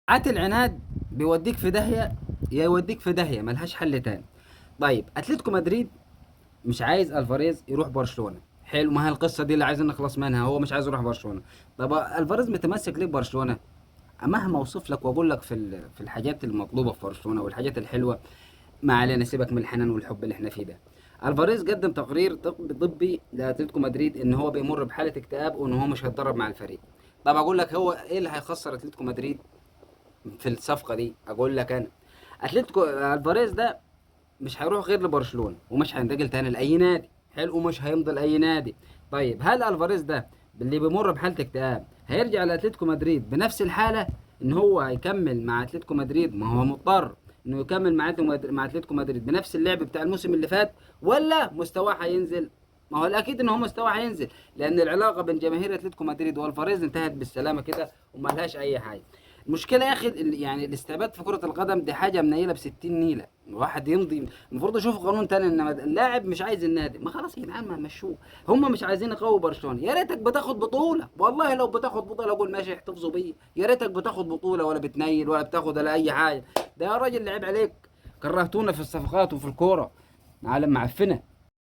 ساعات العناد بيوديك في داهيه، يا يوديك في داهية ملهاش حل تاني. طيب اتلتيكو مدريد مش عايز الفاريز يروح برشلونه، حلو، ما هي القصة دي اللي عايزين نخلص منها، هو مش عايز يروح برشلونه. طب الفاريز متمسك ليه ببرشلونه؟ مهما اوصف لك واقول لك في الحاجات المطلوبة في برشلونه والحاجات الحلوه، ما علينا، سيبك من الحنان والحب اللي احنا فيه ده. الفاريز قدم تقرير طبي لاتلتيكو مدريد ان هو بيمر بحاله اكتئاب وان هو مش هيتدرب مع الفريق. طب اقول لك هو ايه اللي هيخسر اتلتيكو مدريد في الصفقة دي؟ اقول لك انا، اتلتيكو الفاريز ده مش هيروح غير لبرشلونه ومش هينتقل تاني لاي نادي، حلو، ومش هيمضي لاي نادي. طيب هل الفاريز ده اللي بيمر بحاله اكتئاب هيرجع لاتلتيكو مدريد بنفس الحاله ان هو هيكمل مع اتلتيكو مدريد؟ ما هو مضطر انه يكمل مع اتلتيكو مدريد بنفس اللعب بتاع الموسم اللي فات، ولا مستواه هينزل؟ ما هو الاكيد ان هو مستواه هينزل، لان العلاقة بين جماهير اتلتيكو مدريد والفاريز انتهت بالسلامة كده وما لهاش اي حاجة. المشكلة يا اخي يعني الاستعباد في كره القدم دي حاجة منيله ب 60 نيله، الواحد يمضي المفروض يشوف قانون تاني، انما اللاعب مش عايز النادي، ما خلاص يا جدعان ما مشوه، هم مش عايزين يقووا برشلونه. يا ريتك بتاخد بطوله، والله لو بتاخد بطوله اقول ماشي احتفظوا بيه، يا ريتك بتاخد بطوله ولا بتنيل ولا بتاخد ولا اي حاجة. ده يا راجل لعيب عليك، كرهتونا في الصفقات وفي الكورة، عالم معفنه.